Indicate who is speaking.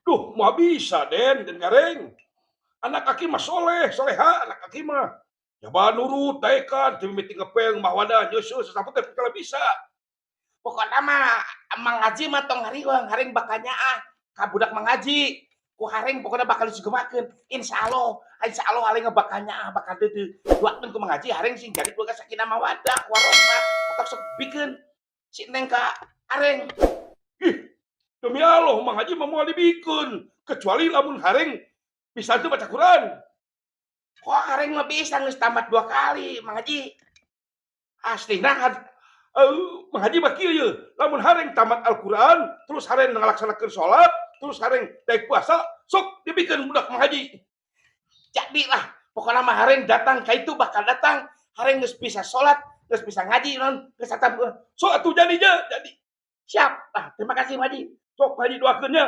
Speaker 1: Duh, moal bisa, Den, Den Gareng. Anak aki mah soleh, soleha anak aki mah. Coba nurut, daekan, ti mimiti ngepel, mawadah, nyeuseus, sasapu teh kalau bisa.
Speaker 2: Pokokna mah Mang Haji mah tong hariwang, hareng bakal nyaah ka budak Mang Haji. Ku hareng pokokna bakal disugemakeun. Insyaallah, insyaallah hareng bakal nyaah, bakal deudeuh. Doakeun ku Mang Haji hareng sing jadi keluarga sakinah mawaddah warahmah. Matak sok bikeun si Neng ka hareng.
Speaker 1: Ih, demi Allah Mang Haji mah moal dibikeun, kecuali lamun hareng bisa teu baca Quran.
Speaker 2: Kok hareng mah bisa, geus tamat dua kali, Mang Haji.
Speaker 1: Aslina Mang Haji mah kieu ye, lamun hareng tamat Al-Quran, terus hareng ngalaksanakeun salat, terus hareng daek puasa, sok dibikeun budak Mang Haji.
Speaker 2: Jadilah, pokoknya mah hareng datang ka itu bakal datang, hareng geus bisa salat, geus bisa ngaji non, geus tamat.
Speaker 1: Sok atuh jadi je, jadi.
Speaker 2: Siap. Ah, terima kasih, Mang Haji.
Speaker 1: Sok, Pak Haji doakeun nya.